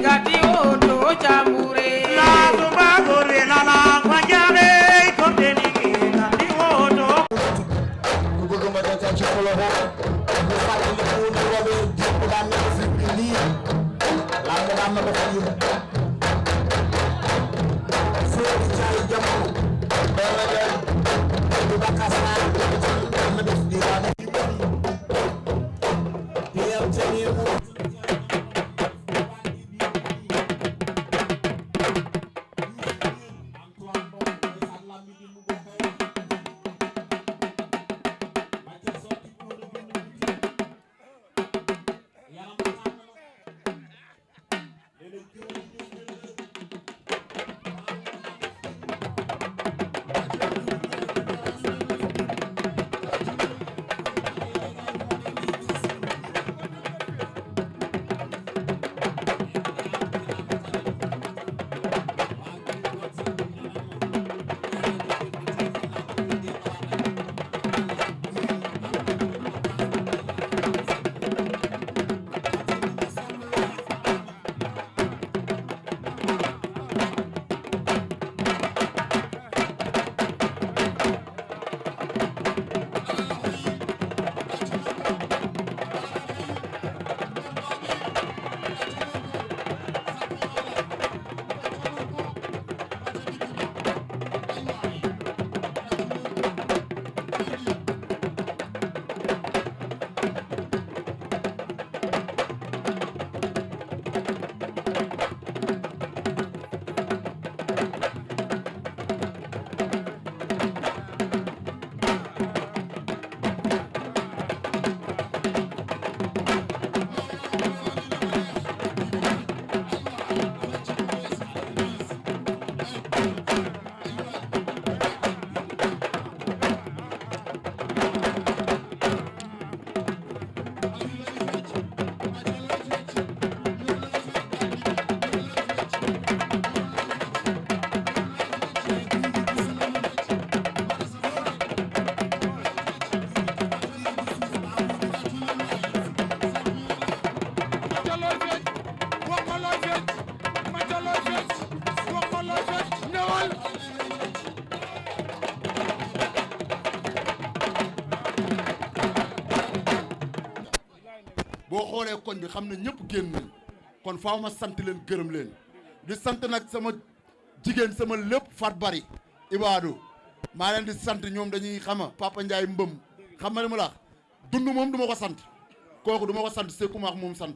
gati oto chambure la tumba gore la la fajare kordeni gati oto ku bëgg ma da ci ko loxo ñu fàttali ko ñu robé di ko daan na fi li la mo daan na ko fi fo ci ay jamono da la jël du bakasa ma def di daan yow ci ni boo xoolee koñ bi xam ne ñëpp génn nañ kon faaw ma sant leen gërëm leen di sant nag sama jigéen sama lépp fat bari Ibadou maa leen di sant ñoom dañuy xama Papa Ndiaye mbëm xam nga li ma la dund moom du ma ko sant kooku du ma ko sant sekkuma ak moom sant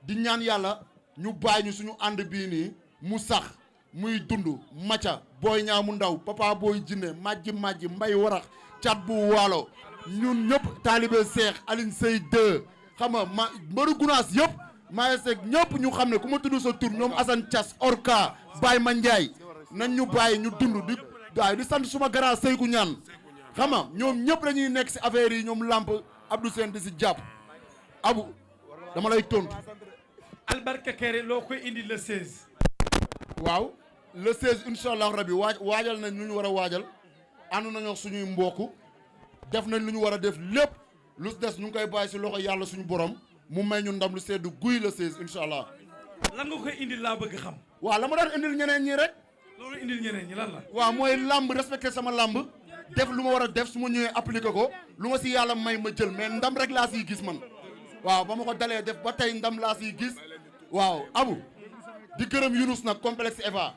di ñaan yàlla ñu bàyyi ñu suñu ànd bii nii mu sax muy dund maca booy ñaa mu ndaw papa booy jinne majji mbay warax cat bu waalo ñun ñëpp taalibe Seex Aline Sey 2 xam nga ma mbaru gunaas yëpp maa seeg ñëpp ñu xam ne ku ma tudd sa tur ñoom Assane Thias Orka Baye Ma Ndiaye nañ ñu bàyyi ñu dund di waaye di sant suma grand Seyku ñaan xam nga ñoom ñëpp dañuy nekk si affaire yi ñoom lamp Abdou Sène di si jàpp abu dama lay tontu. Albarka Kairé loo koy indi le 16. waaw le 16 incha allah rabi waajal nañ lu ñu war a waajal ànd nañoo suñuy mbokk def nañ lu ñu war a def lépp lu des ñu ngi koy bàyyi si loxo yàlla suñu borom mu may ñu ndam lu sedd guy le 16 incha allah. lan nga koy indil laa bëgg xam. waaw la ma daan indil ñeneen ñi rek. loolu indil ñeneen ñi lan la. waaw mooy lamb respecté sama lamb def lu ma war a def su ma ñëwee appliqué ko lu ma si yàlla may ma jël mais ndam rek laa siy gis man waaw ba ma ko dalee def ba tey ndam laa siy gis waaw abu di gërëm Younous nag complexe Eva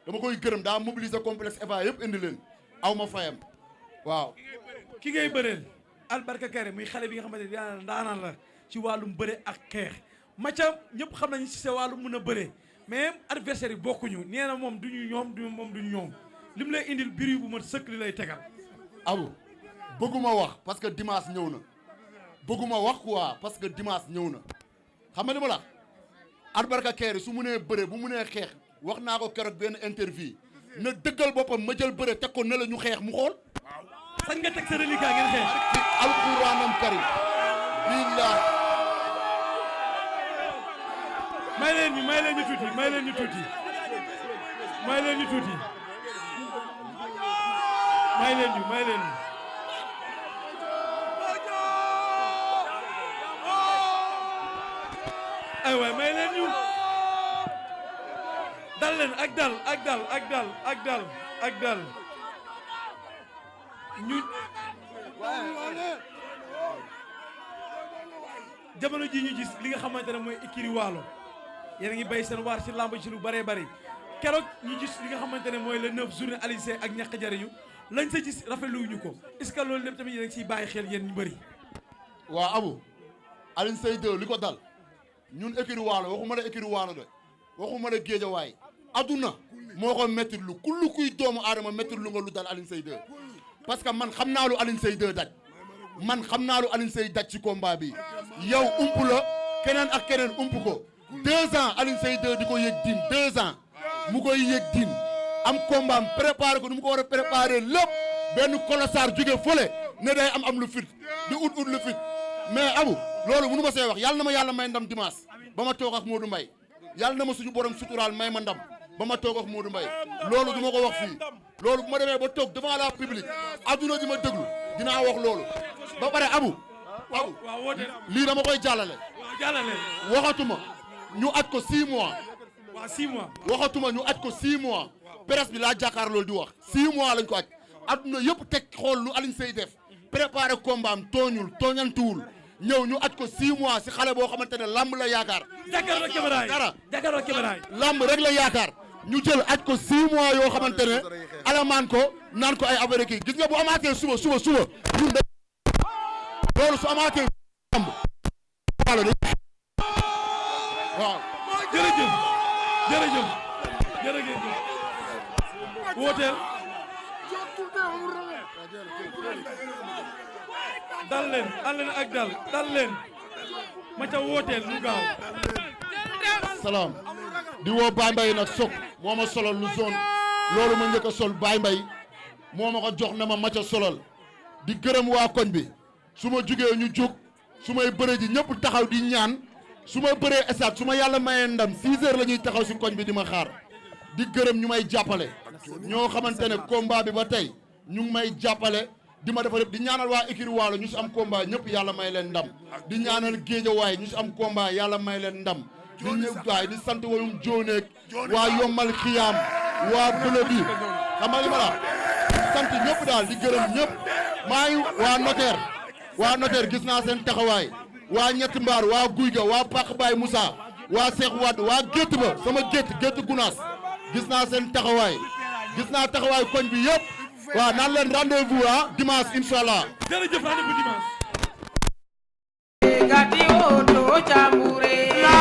dama koy gërëm daa mobiliser complexe Eva yëpp indi leen aw ma fayam waaw. ki ngay bëreel Albarka Kairé muy xale bi nga xamante ne ndaanaan la ci wàllum bëre ak xeex Macha ñëpp xam nañu ci sa wàllum mën a bëre mais adversaire yi bokkuñu nee na moom duñu ñoom lim lay indil biri bu ma sëkk li lay tegal. abu bëgguma wax parce que dimanche ñëw na bëgguma wax quoi parce que dimanche ñëw na xam nga li ma la Albarka Kairé su mu nee bëre bu mu nee xeex wax naa ko keroog benn interview na dëggal boppam ma jël bëre teg ko ne la ñu xeex mu xool. sañ nga teg sa reliquat ngeen xeex. ci alquranam karim billah. may leen ñu tuuti may leen ñu tuuti may leen ñu tuuti may leen ñu ay waay may leen ñu dal leen ak dal ak dal ak dal ak dal ak dal ñu jamono ji ñu gis li nga xamante ne mooy écurie Waalo yéen a ngi béy seen waar ci lamb ci lu bëree bëri keroog ñu gis li nga xamante ne mooy le 9 journée Alioune Seye ak ñàkk jariñu lañ sa gis rafetluwuñu ko est-ce que loolu lépp tamit yéen a ngi ciy bàyyi xel yéen ñu bëri. waaw Abu Alioune Seye 2 li ko dal ñun écurie Waalo waxuma la écurie Waalo de waxuma la Géejawaay aduna moo ko métti lu kullu kuy doomu aadama métti lu nga lu dal Alioune Seye 2 parce que man xam naa lu Alioune Seye 2 daj man xam naa lu Alioune Seye daj ci combat bi yow ump la keneen ak keneen ump ko 2 ans Alioune Seye 2 di ko yëg din 2 ans mu koy yëg din am combat am préparé ko nu mu ko war a préparé lépp benn colossar jóge fële ne day am lu fit di ut lu fit mais Abu loolu mënu ma see wax yàlla na ma yàlla may ndam dimanche ba ma toog ak Modou Mbaye yàlla na ma suñu borom suturaal may ma ndam ba ma toog ak Modou Mbaye loolu du ma ko wax fii loolu bu ma demee ba toog devant la public adduna di ma déglu dinaa wax loolu ba pare Abu lii dama koy jàllale waxatuma ñu aj ko 6 mois waaw 6 mois waxatuma ñu aj ko 6 mois presse bi laa jàkkaar loolu di wax 6 mois lañ ko aj adduna yëpp teg xool lu Alioune Seye def préparé combat am tooñul tooñantuwul ñëw ñu aj ko 6 mois si xale boo xamante ne lamb la yaakaar jàkkaarloo caméra yi dara jàkkaarloo caméra yi lamb rek la yaakaar ñu jël aj ko 6 mois yoo xamante ne alamaan ko naan ko ay affaire kii gis nga bu amaatee suba ñun de loolu su amaatee lamb waaw jërëjëf wooteel dal leen ak dal leen ma ca wooteel lu gaaw salaam di woo Baye Mbaye nag sok moo ma solal lu zone loolu ma njëkk a sol Baye Mbaye moo ma ko jox na ma ca solal di gërëm waa koñ bi su ma jugee ñu jóg su may bëree ji ñëpp taxaw di ñaan su ma bëree stade su ma yàlla mayee ndam 6 heures la ñuy taxaw si koñ bi di ma xaar di gërëm ñu may jàppale ñoo xamante ne combat bi ba tey ñu ngi may jàppale di ma defal di ñaanal waa écurie Waalo ñu si am combat ñëpp yàlla may leen ndam di ñaanal Géejawaay ñu si am combat yàlla may leen ndam di ñëw waay di sant wayum jooneeg waa yombal xiyaam waa bële bi xam nga li ma la di sant ñëpp daal di gërëm ñëpp maa ngi waa notaire gis naa seen taxawaay waa ñetti mbaar waa guy ga waa Paq Baay Moussa waa Cheikh Wade waa gétt ba sama gétt gunaas gis naa seen taxawaay gis naa taxawaay koñ bi yëpp waaw naan leen rendez-vous dimanche inshallah jërëjëf rendez-vous dimanche gati o to chambure la